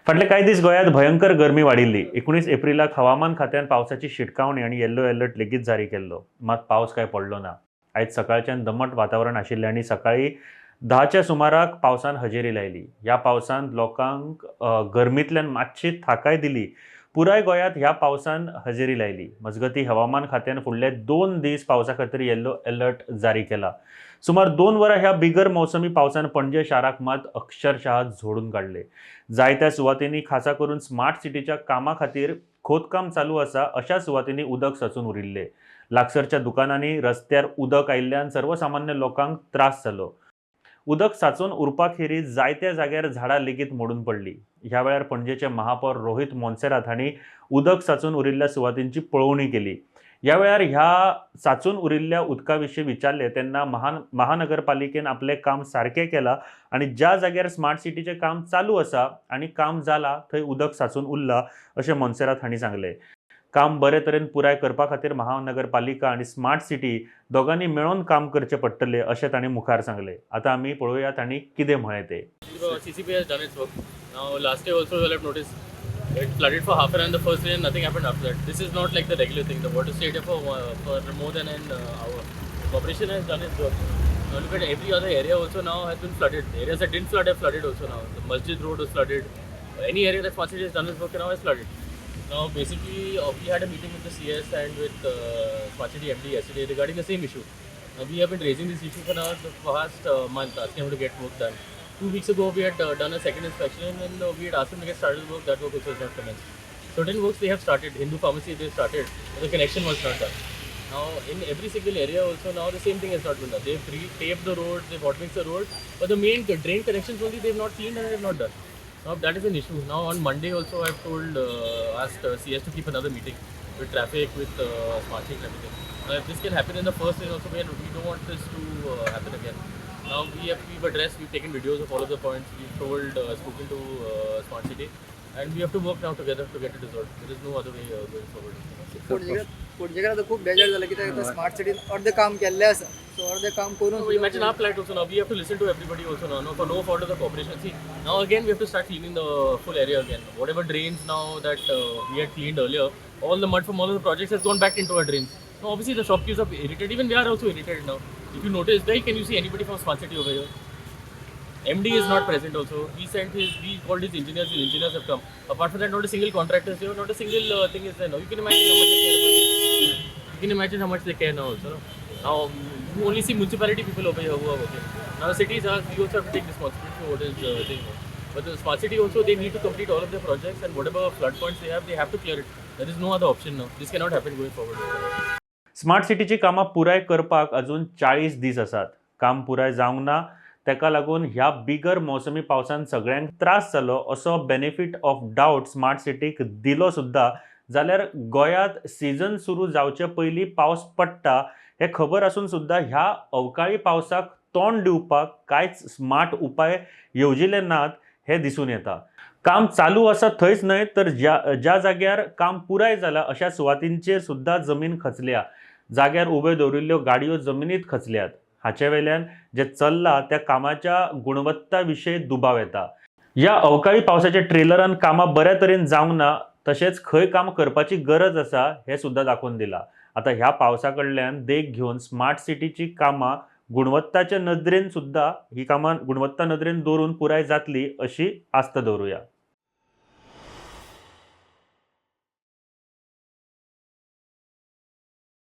फाटले कांय दीस गोंयांत भयंकर गरमी वाडिल्ली. 19 एप्रिलाक हवामान खात्यान पावसाची शिटकावणी आनी येल्लो अलर्ट लेगीत जारी केल्लो. मात पावस काय पडलो ना. आयज सकाळच्यान दमट वातावरण आशिल्लें आनी सकाळीं 10च्या सुमाराक पावसान हजेरी लायली. ह्या पावसान लोकांक गरमींतल्यान मातशी थाकाय दिली. पुराय गोंयांत ह्या पावसान हजेरी लायली. मजगतीं, हवामान खात्यान फुडले 2 दीस पावसा खातीर येल्लो अलर्ट जारी केला. सुमार 2 वरां ह्या बिगर मौसमी पावसान पणजे शाराक मात अक्षरशः झोडून काडले. जायत्या सुवातींनी, खासा करून स्मार्ट सिटीच्या कामा खातीर खोदकाम चालू आसा अशा सुवातींनी उदक साचून उरिल्लें. लागसरच्या दुकानांनी रस्त्यार उदक आयिल्ल्यान सर्वसामान्य लोकांक त्रास जालो. उदक साचून उरपा खेरीज जायत्या जाग्यार झाडां लेगीत मोडून पडली. ह्या वेळार पणजेचे महापौर रोहित मोन्सेरात हांणी उदक साचून उरिल्ल्या सुवातींची पळोवणी केली. ह्या वेळार ह्या साचून उरिल्ल्या उदका विशीं विचारलें तेन्ना महानगरपालिकेन आपलें काम सारकें केलां आनी ज्या जाग्यार स्मार्ट सिटीचें काम चालू आसा आनी काम जालां थंय उदक साचून उरलां अशें मोन्सेरात हांणी सांगलें. काम बरे तरेन पुराय करपा खातीर महानगरपालिका आनी स्मार्ट सिटी दोगांनी मेळून काम करचें पडटलें अशें तांणी मुखार सांगलें. आतां आमी पळोवया तांणी कितें म्हळें तें. CCP has done its work. Now, last day also you will have noticed it flooded for half an hour in the first day and nothing happened after that. This is not like the regular thing. The water stayed here for more than an hour. The corporation has done its work. Now look at every other area also now has been flooded. The areas that didn't flood have flooded also now. The Masjid Road was flooded. Any area that Smart City has done its work now is flooded. Now basically we had a meeting with the CS and with Smart City MD yesterday regarding the same issue. Now we have been raising this issue for now the past month, asking them to get work done. 2 weeks ago, we had done a second inspection and we had asked them to get started with work. That work also has not commenced. Certain works they have started. Hindu Pharmacy they started, but the connection was not done. Now, in every single area also now the same thing has not been done. They've re-taped the road, they've hot mixed the road, but the main drain connections only they've not cleaned and they've not done. Now that is an issue. Now on Monday also I've told, asked CS to keep another meeting with traffic, with Smart City and everything. Now if this can happen in the first lane also, we don't want this to happen again. Now we've addressed, we've taken videos of all of the points, we've told, spoken to Smart City, and we have to work now together to get it resolved. There is no other way going forward. Panjekar आतां खूब बेजार जाला, कित्याक आतां smart सिटीन अर्दें काम केल्लें आसा, सो अर्दें काम करून So imagine our plight also now. We have to listen to everybody also now. No, for no fault of the corporation. See, now again we have to start cleaning the full area again. Whatever drains now that we had cleaned earlier, all the mud from all of the projects has gone back into our drains. Now obviously the shopkeepers are irritated. Even we are also irritated now. If you notice, where can you see anybody from Smart City over here? MD is not present also. He sent his, we called his engineers. His engineers have come. Apart from that, not a single contractor is here. Not a single thing is there now. You can imagine how much they care about this. You can imagine how much they care now also. No? Now you only see municipality people over here who are working. Now the cities are, we also have to take responsibility for what is thing. But the Smart City also, they need to complete all of their projects and whatever flood points they have to clear it. There is no other option now. This cannot happen going forward. Smart सिटीची कामां पुराय करपाक अजून 40 दीस आसात. काम पुराय जावंक ना, ताका लागून ह्या बिगर मौसमी पावसान सगळ्यांक त्रास जालो असो बेनिफीट ऑफ डावट स्मार्ट सिटीक दिलो सुद्दां जाल्यार गोंयांत सिजन सुरू जावचे पयलीं पावस पडटा हें खबर आसून सुद्दां ह्या अवकाळी पावसाक तोंड दिवपाक कांयच स्मार्ट उपाय येवजिले नात हें दिसून येता. काम चालू आसा थंयच न्हय तर ज्या ज्या जाग्यार काम पुराय जालां अशा सुवातींचेर सुद्दां जमीन खचल्या. जाग्यार उब्यो दवरिल्ल्यो गाडयो जमनीत खचल्यात. हाचे वेल्यान जें चल्लां त्या कामाच्या गुणवत्ता विशयी दुबाव येता. ह्या अवकाळी पावसाच्या ट्रेलरान कामां बऱ्या तरेन जावंक ना, तशेंच खंय काम करपाची गरज आसा हें सुद्दां दाखोवन दिलां. आतां ह्या पावसा कडल्यान देख घेवन स्मार्ट सिटीची कामां गुणवत्ताच्या नदरेन सुद्दां ही कामां गुणवत्ता नदरेन दवरून पुराय जातली अशी आस्त दवरुया.